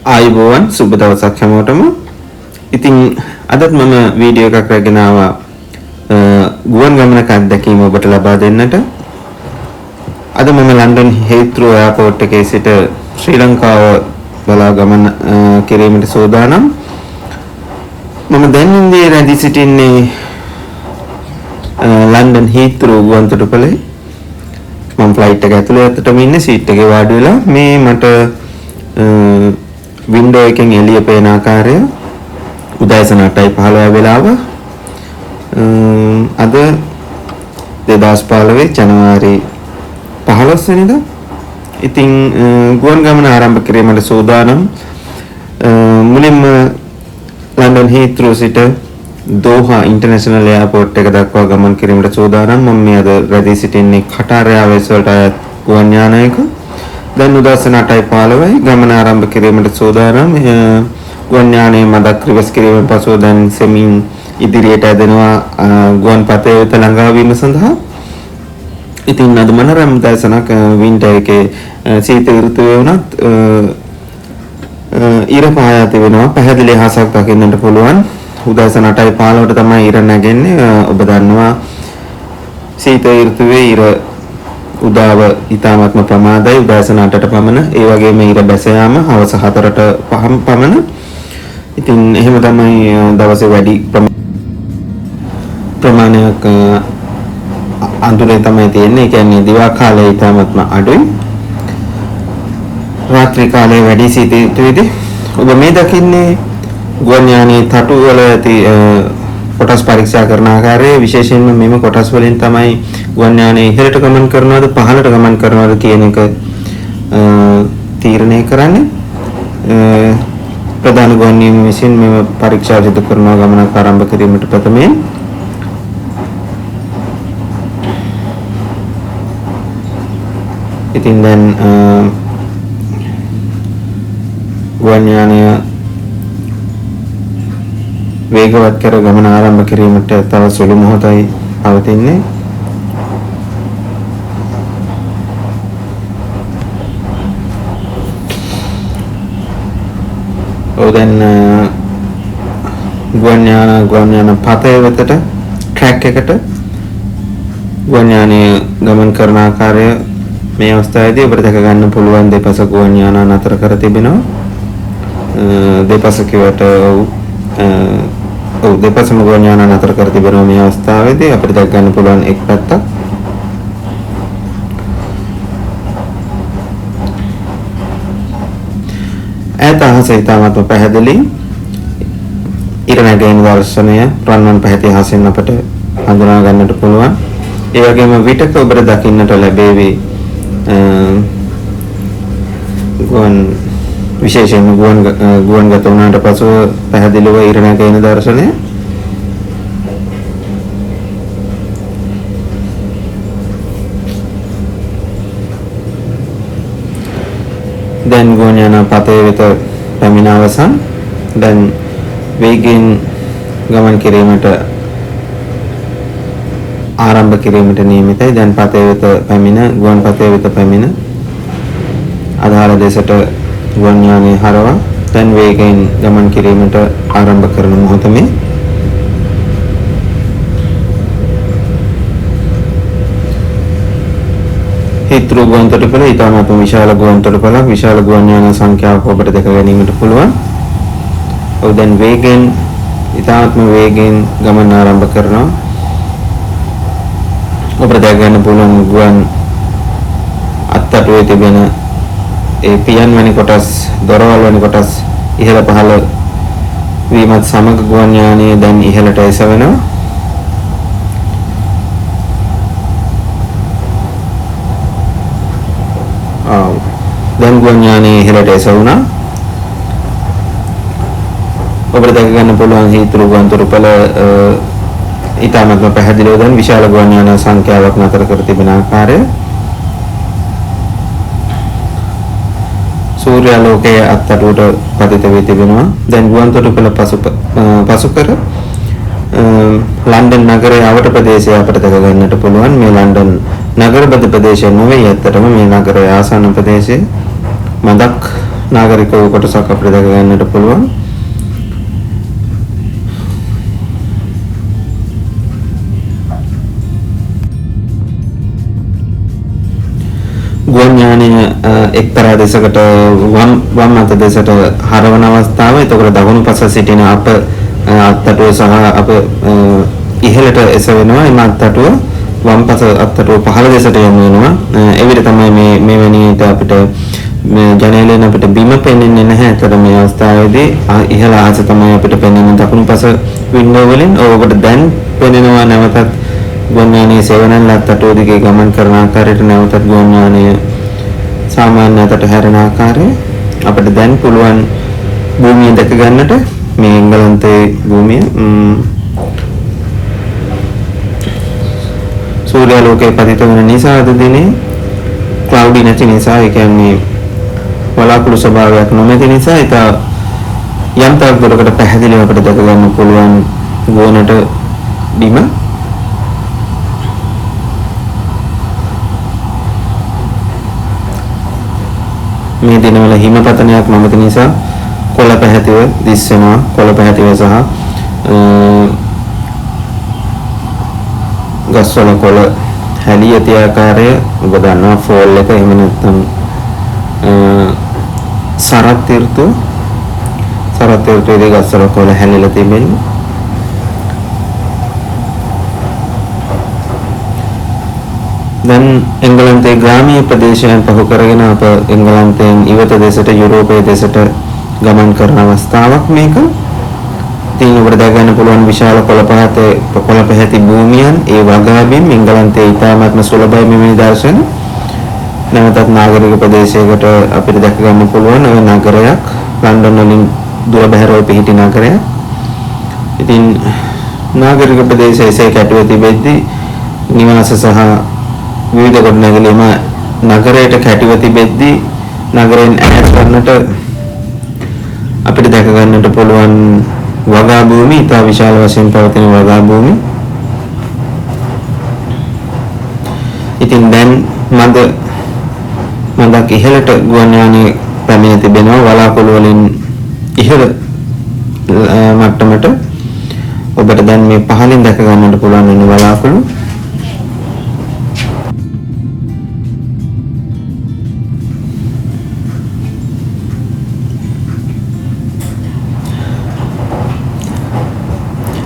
ආයුබෝවන් සුබ දවසක් හැමෝටම. ඉතින් අදත් මම වීඩියෝ එකක් රැගෙන ආවා ගුවන් ගමනක අත්දැකීම ඔබට ලබා දෙන්නට. අද මම ලන්ඩන් හීත්‍රෝ එයාපෝට් එකේ සිට ශ්‍රී ලංකාව බලා ගමන් කිරීමට සූදානම්. මම දැන් ඉන්දියේ රැඳී සිටින්නේ ලන්ඩන් හීත්‍රෝ ගුවන් තොටුපළේ. මම ෆ්ලයිට් එක ඇතුලේ ඇත්තටම ඉන්නේ සීට් එකේ වාඩි වෙලා. මේ මට වින්ඩෝ එකෙන් එළිය පේන ආකාරය උදෑසන 8:15 වෙලාව. අද 2015 ජනවාරි 15 වෙනිදා. ඉතින් ගුවන් ගමන ආරම්භ කිරීමට සූදානම්. මුලින්ම ලන්ඩන් හීත්‍රෝ සිට දෝහා ඉන්ටර්නැෂනල් එයාපෝට් එක දක්වා ගමන් කිරීමට සූදානම්. මම මේ අද රැඳී සිටින්නේ කටාර් එයාර්වේස් වලට අයත් ගුවන් යානයක. දැන් උදෑසන 8:15යි ගමන ආරම්භ කිරීමට සූදානම්. ගුවන් යානයේ මදක් රිවර්ස් කිරීමෙන් පසුව දැන් සෙමින් ඉදිරියට ඇදෙනවා ගුවන් පතය වෙත ළඟා වීම සඳහා. ඉතින් අද මනරම් උදෑසනක් වින්ටර් එකේ සීත ඍතුවේ වුණත් ඉර පායා තිබෙනවා. පැහැදිලි අහසක් දකින්නට පුළුවන්. උදෑසන 8:15ට තමයි ඉර නැගෙන්නේ. ඔබ දන්නවා සීත ඍතුවේ ඉර උදාව ඉතාමත්ම ප්‍රමාදයි. උදෑසන 8ට පමණ. ඒ වගේම ඉර බැස යාම හවස 4ට පමණ. ඉතින් එහෙම තමයි දවසේ වැඩි ප්‍රමාණයක් අඳුරේ තමයි තියෙන්නේ. ඒ කියන්නේ දිවා කාලය ඉතාමත්ම අඩුයි. රාත්‍රී කාලය වැඩි සීත ඍතුවේදී. ඔබ මේ දකින්නේ ගුවන් යානයේ තටු වල ඇති කොටස් පරීක්ෂා කරන ආකාරය. විශේෂයෙන්ම මෙම කොටස් වලින් තමයි ගුවන් යානය ඉහළට ගමන් කරනවද පහළට ගමන් කරනවද කියන එක තීරණය කරන්නේ. ප්‍රධාන ගුවන් නියම විසින් මෙම පරීක්ෂා සිදු කරනවා ගමනක් ආරම්භ කිරීමට ප්‍රථමයෙන්. ඉතින් දැන් ගුවන් යානය වේගවත් කර ගමන ආරම්භ කිරීමට තව සුළු මොහොතයි පවතින්නේ. ඔව් දැන් ගුවන් යාන පතය වෙතට ට්‍රැක් එකට ගුවන් යානය ගමන් කරන ආකාරය මේ අවස්ථාවේදී ඔබට දැක ගන්න පුළුවන්. දෙපස ගුවන් යාන නතර කර තිබෙනවා. දෙපස කියවට ඔව් දෙපසම ගුවන් යාන නතර කර තිබෙනවා මේ අවස්ථාවේදී අපිට දැක ගන්න පුළුවන් එක් පැත්තක්. ඈත අහස ඉතාමත්ම පැහැදිලි. ඉර නැගෙන දර්ශනය රන්වන් පැහැති අහසෙන් අපට හඳුනා ගන්නට පුළුවන්. ඒ වගේම විටක ඔබට දකින්නට ලැබේවි ගුවන් විශේෂයෙන්ම ගුවන්ගත වුණාට පසුව පැහැදිලිව ඉර නැගෙන දර්ශනය. දැන් ගුවන් යාන පතය වෙත පැමිණ අවසන්. දැන් වේගයෙන් ගමන් කිරීමට ආරම්භ කිරීමට නියමිතයි. දැන් පතය වෙත පැමිණ ගුවන් පතය වෙත පැමිණ අදාළ දෙසට ගුවන් යානය හරවා දැන් වේගයෙන් ගමන් කිරීමට ආරම්භ කරන මොහොත මේ. හීත්‍රෝ ගුවන් තොටුපළ ඉතාමත්ම විශාල ගුවන් තොටුපළක්. විශාල ගුවන් යාන සංඛ්‍යාවක් ඔබට දැක ගැනීමට පුළුවන්. ඔව් දැන් වේගයෙන් ඉතාමත්ම වේගයෙන් ගමන් ආරම්භ කරනවා. ඔබට දැක ගන්න පුළුවන් ගුවන් අත්තටුවේ තිබෙන ඒ පියන් වැනි කොටස්, දොරවල් වැනි කොටස් ඉහළ පහළ වීමත් සමග ගුවන් යානය දැන් ඉහළට එසවෙනවා. දැන් ගුවන් යානය ඉහළට එසවුණා. ඔබට දැක ගන්න පුළුවන් හීත්‍රෝ ගුවන් තොටුපළ ඉතාමත්ම පැහැදිලිව දැන් විශාල ගුවන් යාන සංඛ්‍යාවක් නතර කර තිබෙන ආකාරය. සූර්යාලෝකයේ අත්තටුවට පතිත වී තිබෙනවා. දැන් ගුවන් තොටුපළ පසු කර ලන්ඩන් නගරයේ අවට ප්‍රදේශය අපට දැක ගන්නට පුළුවන්. මේ ලන්ඩන් නගරබද ප්‍රදේශය නොවේ. ඇත්තටම මේ නගරයේ ආසන්න ප්‍රදේශය මදක් නාගරික වූ කොටසක් අපිට දැක ගන්නට පුළුවන්. ගුවන් යානය එක්තරා දෙසකට වම් අත දෙසට හරවන අවස්ථාව. එතකොට දකුණු පස සිටින අප අත්තටුව සහ අප ඉහළට එසවෙනවා. එම අත්තටුව වම් පස අත්තටුව පහළ දෙසට යොමු වෙනවා. එවිට තමයි මේ මෙවැනිට අපිට මේ ජනේලයෙන් අපිට බිම පෙනෙන්නේ නැහැ. ඒතර මේ අවස්ථාවේදී ඉහළ අහස තමයි අපිට පෙනෙන්නේ දකුණු පස වින්ඩෝ වලින්. ඔබට දැන් පෙනෙනවා නැවතත් ගුවන් යානයේ සෙවණැල්ල අත්තටුව දිගේ ගමන් කරන ආකාරයට නැවතත් ගුවන් යානය සාමාන්‍ය අතට හැරෙන ආකාරය අපිට දැන් පුළුවන් භූමිය දැක ගන්නට. මේ එංගලන්තයේ භූමිය සූර්යාලෝකයේ පතිත වන නිසා අද දිනේ ක්ලවුඩි නැති නිසා, ඒ කියන්නේ වලාකුළු ස්වභාවයක් නොමැති නිසා ඉතා යම් තාක් දුරකට පැහැදිලිව අපිට දැක ගන්න පුළුවන් ගුවනට බිම. මේ දිනවල හිම පතනයක් නොමැති නිසා කොළ පැහැතිව දිස් වෙනවා. කොළ පැහැතිව සහ ගස්වල කොළ හැලී ඇති ආකාරය ඔබ දන්නවා. ෆෝල් එක එහෙම නැත්නම් සරත් ඍතුව, සරත් ඍතුවේදී ගස්වල කොළ හැලිලා තිබෙන්නේ. දැන් එංගලන්තයේ ග්‍රාමීය ප්‍රදේශයන් පහු කරගෙන අප එංගලන්තයෙන් ඉවත දෙසට යුරෝපයේ දෙසට ගමන් කරන අවස්ථාවක් මේක. ඉතින් ඔබට දැක ගන්න පුළුවන් විශාල කොළ පැහැති භූමියන්, ඒ වගාබිම් එංගලන්තයේ ඉතාමත්ම සුලභයි මෙවැනි දර්ශන. නැවතත් නාගරික ප්‍රදේශයකට අපිට දැක ගන්න පුළුවන් ඔය නගරයක්, ලන්ඩන් වලින් දුර බැහැරව පිහිටි නගරයක්. ඉතින් නාගරික ප්‍රදේශය එසේ කැටුව තිබෙද්දී නිවාස සහ විවිධ ගොඩනැගිලිම නගරයට කැටිව තිබෙද්දී නගරයෙන් ඈත් වන්නට අපිට දැක ගන්නට පුළුවන් වගා භූමි, ඉතා විශාල වශයෙන් පවතින වගා භූමි. ඉතින් දැන් මදක් ඉහළට ගුවන් යානය පැමිණ තිබෙනවා. වලාකුළු වලින් ඉහළ මට්ටමට ඔබට දැන් මේ පහළින් දැක ගන්නට පුළුවන් වෙන වලාකුළු.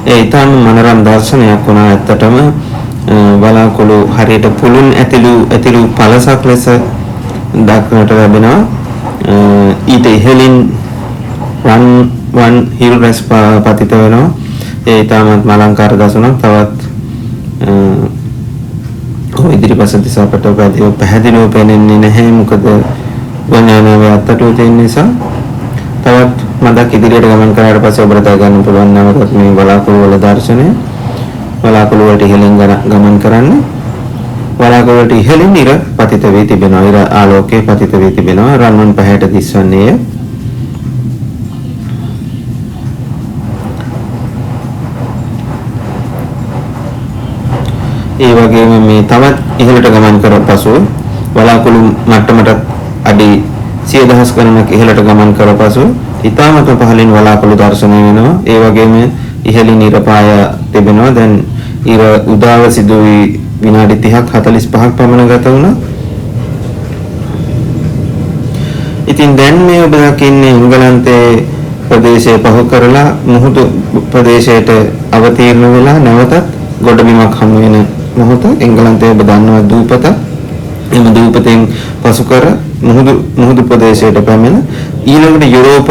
ඒ ඉතාම මනරම් දර්ශනයක් වුණා ඇත්තටම. වලාකුළු හරියට පුළුන් ඇතිලු පළසක් ලෙස දක්නට ලැබෙනවා. ඊට ඉහළින් වන් හිල් රැස් පතිත වෙනවා. ඒ ඉතාමත් අලංකාර දසුණක්. තවත් ඔය ඉදිරිපස දිස අපට පැහැදිලිව පෙනෙන්නේ නැහැ, මොකද ගුවන් යානාවේ අත්තටුව තියෙන නිසා. තවත් මදක් ඉදිරියට ගමන් කරාට පස්සේ ඔබට දැක ගන්න පුළුවන් නැවතත් මේ වලාකුළු වල දර්ශනය. වලාකුළු වලට ඉහළින් ගමන් කරන්නේ. වලාකුළු වලට ඉහළින් ඉර පතිත වී තිබෙනවා. ඉර ආලෝකයේ පතිත වී තිබෙනවා. රන්වන් පැහැයට දිස්වන්නේය. ඒ වගේම මේ තවත් ඉහළට ගමන් කර පසුව වලාකුළු මට්ටමටත් අඩි 100,000 ගණනක් ඉහළට ගමන් කර පසුව ඉතාමත්ම පහළින් වලාකුළු දර්ශනය වෙනවා. ඒ වගේම ඉහළින් ඉර පාය තිබෙනවා. දැන් ඉර උදාව සිදු වී විනාඩි 30ක් 45ක් පමණ ගත වුණා. ඉතින් දැන් මේ ඔබ දකින්නේ එංගලන්තයේ ප්‍රදේශය පහු කරලා මුහුදු ප්‍රදේශයට අවතීර්ණ වෙලා නැවතත් ගොඩබිමක් හමු වෙන මොහොත. එංගලන්තයේ ඔබ දන්නවා දූපත. එම දූපතෙන් පසු කර මුහුදු ප්‍රදේශයට පැමිණ ඊළඟට යුරෝප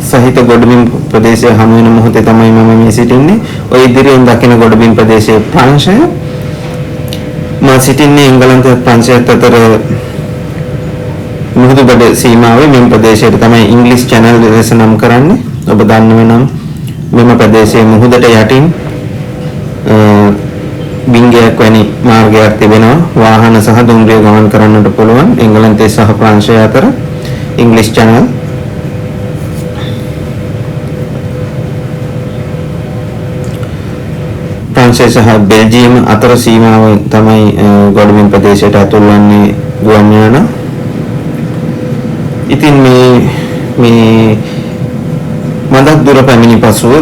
සහිත ගොඩබිම් ප්‍රදේශය හමු වෙන මොහොතේ තමයි මම මේ සිටින්නේ. ඔය ඉදිරියෙන් දකින ගොඩබිම් ප්‍රදේශයේ ප්‍රංශය. මා සිටින්නේ එංගලන්තයත් ප්‍රංශයත් අතර මුහුදු බඩ සීමාවේ මෙම ප්‍රදේශයට තමයි ඉංග්ලිෂ් චැනල් ලෙස නම් කරන්නේ. ඔබ දන්නව නම් මෙම ප්‍රදේශයේ මුහුදට යටින් බිංගයක් වැනි මාර්ගයක් තිබෙනවා. වාහන සහ දුම්රිය ගමන් කරන්නට පුළුවන් එංගලන්තය සහ ප්‍රංශය අතර ඉංග්ලිෂ් චැනල්. ප්‍රංශය සහ බෙල්ජියම අතර සීමාව තමයි ගොඩබිම් ප්‍රදේශයට ඇතුල් වන්නේ ගුවන් යාන. ඉතින් මේ මේ මඳක් දුර පැමිණි පසුව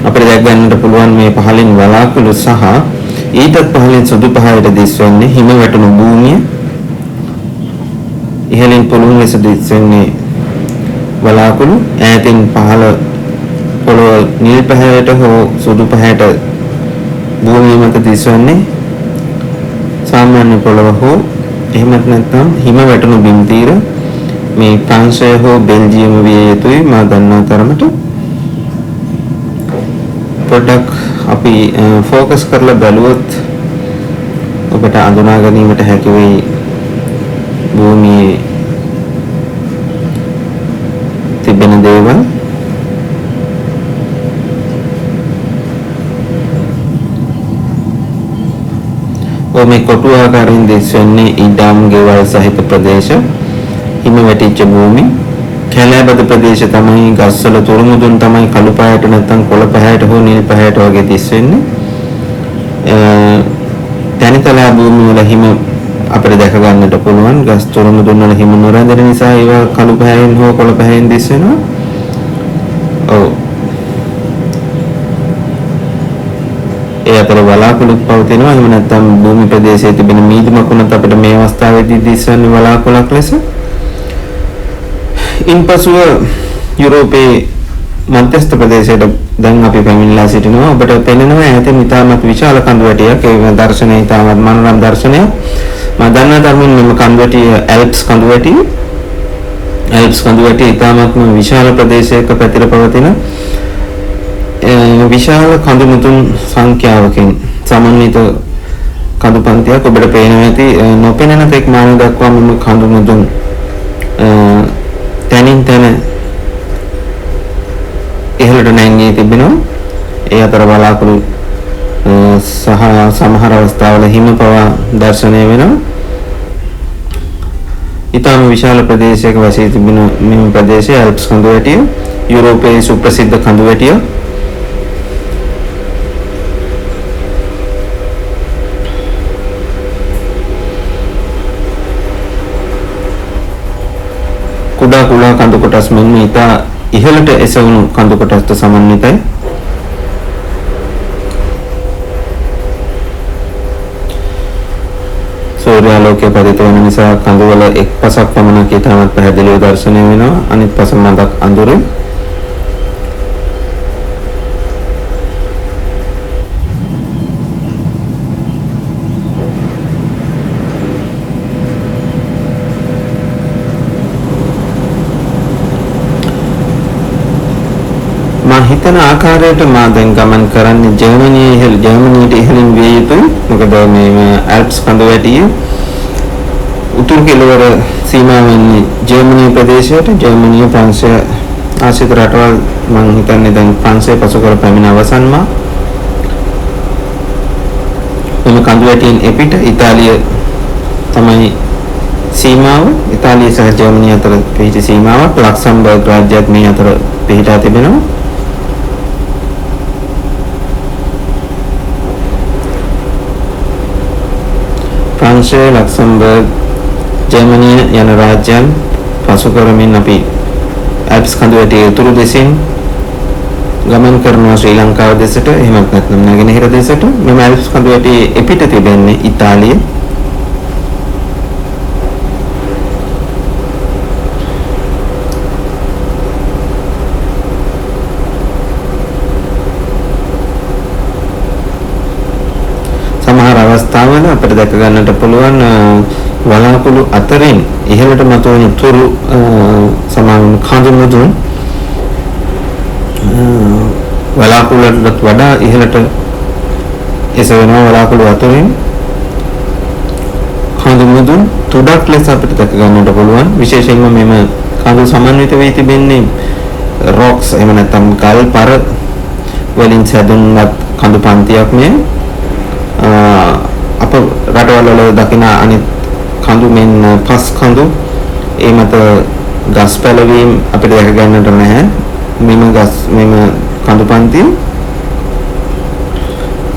අපිට දැක් ගන්නට පුළුවන් මේ පහළින් වලාකුළු සහ ඊටත් පහළින් සුදු පහයට දිස්වන්නේ හිම වැටුණු භූමිය. ඉහළින් පුළුන් ලෙස දිස්වෙන්නේ වලාකුළු. ඈතින් පහළ පොළොව නිල් පැහැයට හෝ සුදු පැහැයට භූමිය මත දිස්වන්නේ සාමාන්‍ය පොළොව හෝ එහෙමත් නැත්නම් හිම වැටුණු බිම් තීර. මේ ප්‍රංශය හෝ බෙල්ජියම විය යුතුයි මා දන්නා තරමට. පොඩ්ඩක් අපි ෆෝකස් කරලා බැලුවොත් ඔබට අඳුනා ගැනීමට හැකි වෙයි භූමියේ තිබෙන දේවල්. ඔය මේ කොටු ආකාරයෙන් දිස්වෙන්නේ ඉඩම් ගෙවල් සහිත ප්‍රදේශ, හිම වැටිච්ච භූමි, කැලෑබද ප්‍රදේශ තමයි ගස්වල තුරුමුදුන් තමයි කළු පහයට නැත්නම් කොළ පහයට හෝ නිල් පහයට වගේ දිස්වෙන්නේ. තනිතලා භූමි වල හිම අපිට දැක ගන්නට පුළුවන්. ගස් තුරුමුදුන් වල හිම නොරැඳෙන නිසා ඒවා කළු පහයෙන් හෝ කොළ පහයෙන් දිස්වෙනවා. ඔව්. ඒ අතර වලාකුළුත් පවතිනවා. එහෙම නැත්නම් භූමි ප්‍රදේශයේ තිබෙන මීදුමක් වුණත් අපිට මේ අවස්ථාවේදී දිස්වන්නේ වලාකුළක් ලෙස. ඉන්පසුව යුරෝපයේ මධ්‍යස්ථ ප්‍රදේශයට දැන් අපි පැමිණලා සිටිනවා. ඔබට පෙනෙනවා ඈතින් ඉතාමත් විශාල කඳු වැටියක්. ඒ දර්ශනය ඉතාමත් මනෝරම දර්ශනයක්. මා දන්නා තරමින් මෙම කඳු වැටිය ඇල්ප්ස් කඳු වැටිය. ඇල්ප්ස් කඳු වැටිය ඉතාමත්ම විශාල ප්‍රදේශයක පැතිර පවතින විශාල කඳු මුතුන් සංඛ්‍යාවකින් සමන්විත කඳු පන්තියක් ඔබට පේනවා ඇති. නොපෙනෙන තෙක් මානව දක්වා මෙම කඳු මුදුන් තැනින් තැන ඉහළට නැංගී තිබෙනවා. ඒ අතර වලාකුළු සහ සමහර අවස්ථාවල හිම පවා දර්ශනය වෙනවා. ඉතාම විශාල ප්‍රදේශයක වසී තිබෙන මෙම ප්‍රදේශය ඇල්ප්ස් කඳු වැටිය යුරෝපයේ සුප්‍රසිද්ධ කඳු වැටිය. කුඩා කුඩා කඳු කොටස් මෙන්ම ඉතා ඉහළට එසවුණු කඳු කොටස්ද සමන්විතයි. සූර්යාලෝකය පතිත වන නිසා කඳුවල එක් පසක් පමණක් ඉතාමත් පැහැදිලිව දැర్శණය වෙනවා. අනිත් පස මඳක් අඳුරේ. මා හිතන ආකාරයට මා දැන් ගමන් කරන්නේ ජර්මනියට ඉහළින් විය යුතුයි. මොකද මේ ඇල්ප්ස් කඳු වැටිය උතුරු කෙළවර සීමා වෙන්නේ ජර්මනි ප්‍රදේශයට. ජර්මනිය ප්‍රංශය ආශ්‍රිත රටවල් මං හිතන්නේ දැන් ප්‍රංශය පසු කර පැමිණ අවසන් මා. මෙම කඳු වැටියෙන් එපිට ඉතාලිය තමයි සීමාව. ඉතාලිය සහ ජර්මනිය අතර පිහිටි සීමාවක්. ලක්සම්බර්ග් රාජ්‍යයත් මේ අතර පිහිටා තිබෙනවා. ප්‍රංශය, ලක්සම්බර්ග්, ජර්මනිය යන රාජ්‍යයන් පසු කරමින් අපි ඇල්ප්ස් කඳු වැටියේ උතුරු දෙසින් ගමන් කරනවා ශ්‍රී ලංකාව දෙසට, එහෙමත් නැත්නම් නැගෙනහිර දෙසට. මෙම ඇල්ප්ස් කඳු වැටියේ එපිට තිබෙන්නේ ඉතාලිය. සමහර අවස්ථාවල අපිට දැක ගන්නට පුළුවන් වලාකුළු අතරින් ඉහළට මතුවන තුරු සමාන කඳු මුදුන් වලාකුළු වලටත් වඩා ඉහළට එසවෙනවා. වලාකුළු අතරින් කඳු මුදුන් තුඩක් ලෙස අපිට දැක ගන්නට පුළුවන්. විශේෂයෙන්ම මෙම කඳු සමන්විත වී තිබෙන්නේ රොක්ස් එහෙම නැත්නම් ගල් පර වලින් සැදුන්වත් කඳු පන්තියක් මෙය. අප රටවල් වල දකින අනිත් කඳු මෙන් පස් කඳු ඒ මත ගස් පැලවීම අපිට දැක ගන්නට නැහැ. මෙම කඳු පන්තිය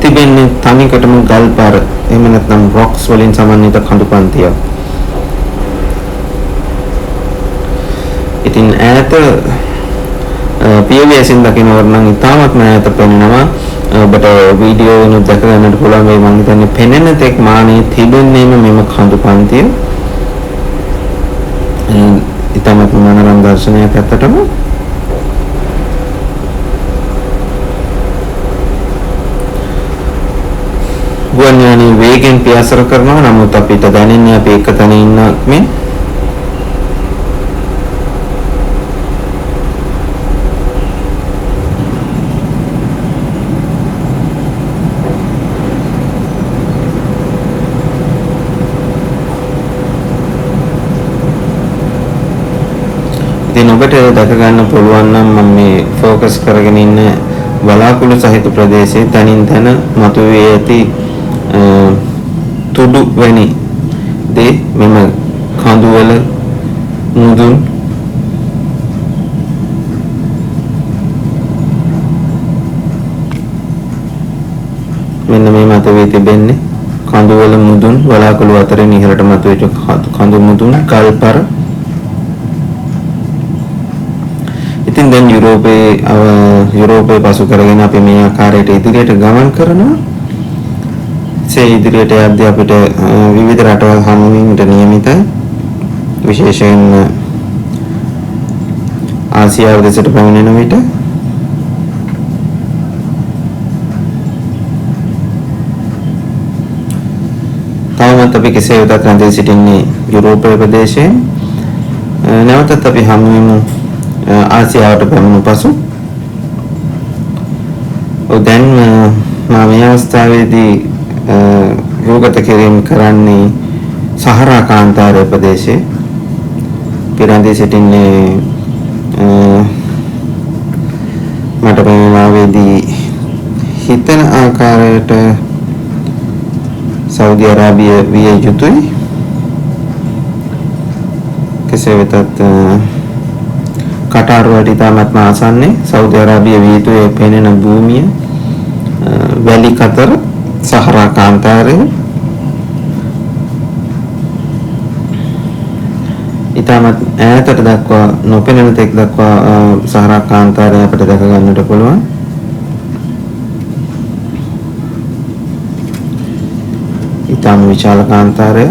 තිබෙන්නේ තනිකටම ගල් පර එහෙම නැත්නම් රොක්ස් වලින් සමන්විත කඳු පන්තියක්. ඉතින් ඈත පියවි ඇසින් දකිනකොට නම් ඉතාමත්ම ඈත පෙනෙනවා. ඔබට වීඩියෝ වෙනුත් දැක ගන්නට පුළුවන් වෙයි. මං හිතන්නේ පෙනෙන තෙක් මානේ තිබෙන්නේම මෙම කඳු පන්තිය. ඉතාමත්ම මනරම් දර්ශනයක් ඇත්තටම. ගුවන් යානයේ වේගෙන් පියාසර කරනවා. නමුත් අපිට දැනෙන්නේ අපි එක තැන ඉන්නක් මෙන්. ඉතින් ඔබට දැක ගන්න පුළුවන් නම් මම මේ ෆෝකස් කරගෙන ඉන්න වලාකුළු සහිත ප්‍රදේශයේ තනින් තන මතුවී ඇති තුඩු වැනි දේ මෙම කඳුවල මුදුන් මෙන්න මේ මතුවී තිබෙන්නේ කඳුවල මුදුන් වලාකුළු අතරින් ඉහළට මතුවෙච්ච කඳු මුදුන් ගල්පර. ඉතින් දැන් යුරෝපයේ පසු කරගෙන අපි මේ ආකාරයට ඉදිරියට ගමන් කරනවා. ඒ ඉදිරියට යද්දී අපිට විවිධ රටවල් හමු වීමට නියමිතයි. විශේෂයෙන්ම ආසියාව දෙසට පැමිණෙන විට තවමත් අපි කෙසේ වෙතත් රැඳී සිටින්නේ යුරෝපයේ ප්‍රදේශයේ. නැවතත් අපි හමු වෙමු ආසියාවට පැමිණු පසු. ඔව් දැන් මම මේ අවස්ථාවේදී රූගත කිරීම කරන්නේ සහරා කාන්තාරය ප්‍රදේශයේ. පිරැඳී සිටින්නේ මට මේ වෙලාවේදී හිතන ආකාරයට සෞදි අරාබිය විය යුතුයි. කෙසේ වෙතත් කටාර් වලට ඉතාමත්ම ආසන්නයි සෞදි අරාබිය විය යුතුයි පෙනෙන භූමිය වැලි කතර සහරා කාන්තාරය. ඉතාමත් ඈතට දක්වා නොපෙනෙන තෙක් දක්වා සහරා කාන්තාරය අපිට දැක ගන්නට පුළුවන්. ඉතාම විශාල කාන්තාරය.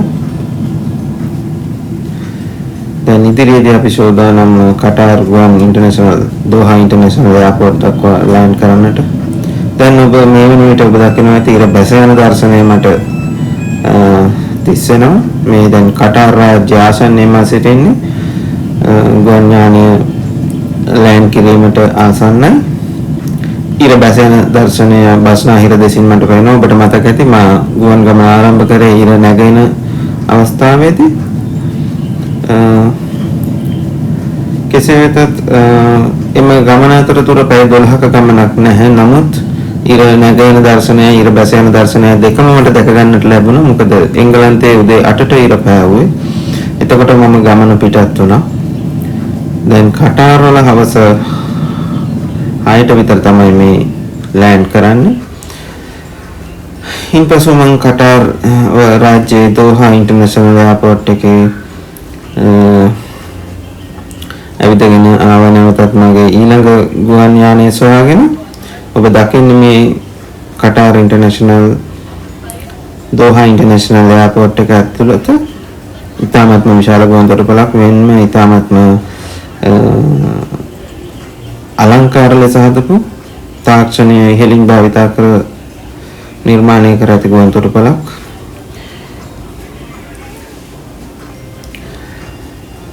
දැන් ඉදිරියේදී අපි සූදානම් කටාර් ගුවන් ඉන්ටර්නැෂනල් දෝහා ඉන්ටර්නැෂනල් එයාපෝට් දක්වා ලෑන්ඩ් කරන්නට. දැන් ඔබ මේ වෙන විට ඔබ දකිනවා ඇති ඉර බැස යන දර්ශනය මට තිස් වෙනවා. මේ දැන් කටාර් රාජ්‍ය ආසන්නයේම සිටින්නේ. ගුවන් යානය ලෑන්ඩ් කිරීමට ආසන්නයි. ඉර බැස යන දර්ශනය බස්නාහිර දෙසින් මට පේනවා. ඔබට මතක ඇති මා ගුවන් ගමන ආරම්භ කරේ ඉර නැගෙන අවස්ථාවේදී. කෙසේ වෙතත් එම ගමන අතරතුර පැය 12ක ගමනක් නැහැ. නමුත් ඉර නැගෙන දර්ශනය ඉර බැස යන දර්ශනය දෙකම මට දැක ගන්නට ලැබුණා. මොකද එංගලන්තයේ උදේ 8ට ඉර පෑවුවේ. එතකොට මම ගමන පිටත් වුණා. දැන් කටාර් වල හවස 6ට විතර තමයි මේ ලෑන්ඩ් කරන්නේ. ඉන්පසු මං කටාර් රාජ්‍යයේ දෝහා ඉන්ටර්නැෂනල් එයාපෝට් එකේ ඇවිදගෙන ආව නැවතත් මගේ ඊළඟ ගුවන් යානය සොයාගෙන. ඔබ දකින්නේ මේ කටාර් ඉන්ටර්නැෂනල් දෝහා ඉන්ටර්නැෂනල් එයාපෝට් එක ඇතුළත ඉතාමත්ම විශාල ගුවන් තොටුපළක් මෙන්ම ඉතාමත්ම අලංකාර ලෙස හදපු තාක්ෂණය ඉහළින් භාවිතා කර නිර්මාණය කර ඇති ගුවන් තොටුපළක්.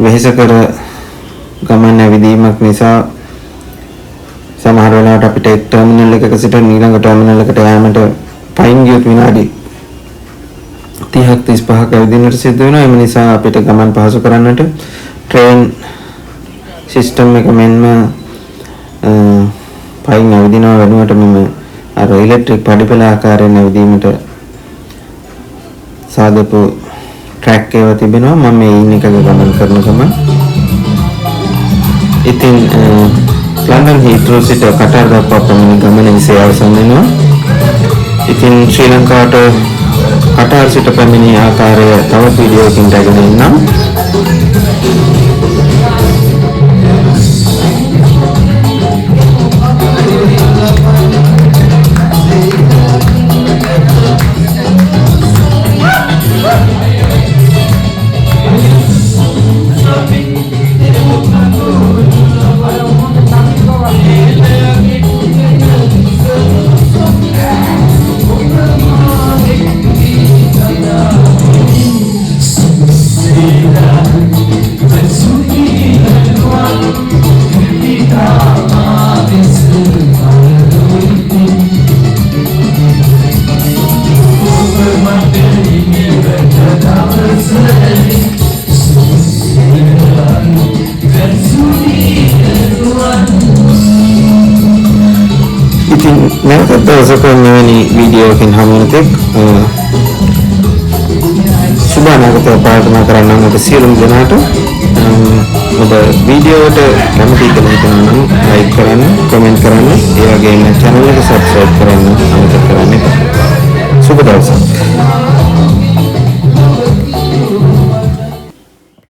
වෙහෙසකර ගමන් ඇවිදීමක් නිසා සමහර වෙලාවට අපිට එක් ටර්මිනල් එකක සිට ඊළඟ ටර්මිනල් එකට යාමට පයින් ගියොත් විනාඩි 30ක් 35ක් ඇවිදින්නට සිද්ධ වෙනවා. එම නිසා අපිට ගමන් පහසු කරන්නට ට්‍රේන් සිස්ටම් එක මෙන්ම පයින් ඇවිදිනවා වෙනුවට මෙම අර ඉලෙක්ට්‍රික් පඩිපෙළ ආකාරයෙන් ඇවිදීමට සාදපු ට්‍රැක් ඒවා තිබෙනවා. මම මේ ඉන්න එකක ගමන් කරන ගමන් ඉතින් ලන්ඩන් හීත්‍රෝ සිට කටාර් දක්වා පැමිණි ගමන එසේ අවසන් වෙනවා. ඉතින් ශ්‍රී ලංකාවට කටාර් සිට පැමිණි ආකාරය තවත් වීඩියෝ එකකින් රැගෙන එන්නම්. නැවතත් දවසක මෙවැනි වීඩියෝ එකකින් හමු වෙන තෙක් සුබ අනාගතය ප්‍රාර්ථනා කරන්නම් ඔබ සියලුම දෙනාට. ඔබ වීඩියෝවට කැමති කියලා හිතනවා නම් ලයික් කරන්න, කමෙන්ට් කරන්න, ඒ වගේම චැනල් එක සබ්ස්ක්‍රයිබ් කරන්න අමතක කරන්න එපා. සුබ දවසක්.